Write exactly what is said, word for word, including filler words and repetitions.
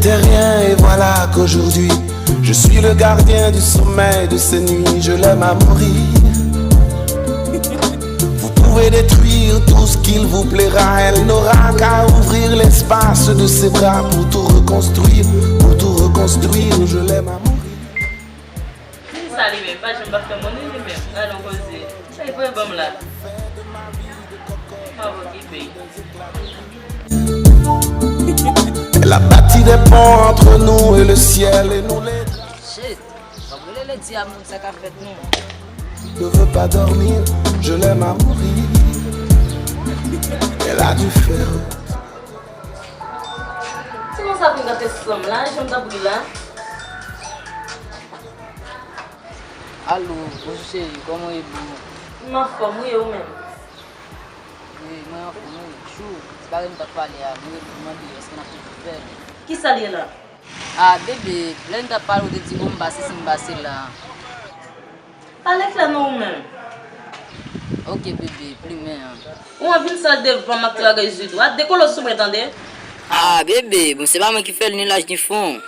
Terrien, et voilà qu'aujourd'hui, je suis le gardien du sommeil de ces nuits, je l'aime à mourir. Vous pouvez détruire tout ce qu'il vous plaira, elle n'aura qu'à ouvrir l'espace de ses bras pour tout reconstruire, pour tout reconstruire, je l'aime à mourir. Ki sa li menm? Pa janm pa fè moun li menm. Gade yon koze. Sa li voye ban m la. M ap okipe. Elle a bâti des ponts entre nous et le ciel et nous les Shit, w ap rele Lady a moun sa k ap fèt non. ne veut pas dormir, je l'aime à mourir. Elle a dû faire Se konsa pou m gate sanm la, jan m t ap ri la. Alo, bonjou cheri, kòman w ye boo? M anfòm wi, e ou menm? Wi, mwen anfòm wi. Chou, ti bagay m t ap pale a, mwen rele pou mande èske n ap toujou fè l? Kisa l ye la? Ah bebe, lè n t ap pale ou te di bon m pa sesi m pa sela. Pale klè non ou menm. Ok bebe, plimen an. Ou an vin sal devan m ak ti bagay zye dwat, dekole w sou mwen tande. Ah bebe, bon se pa mwen ki fè l ni laj ni fon.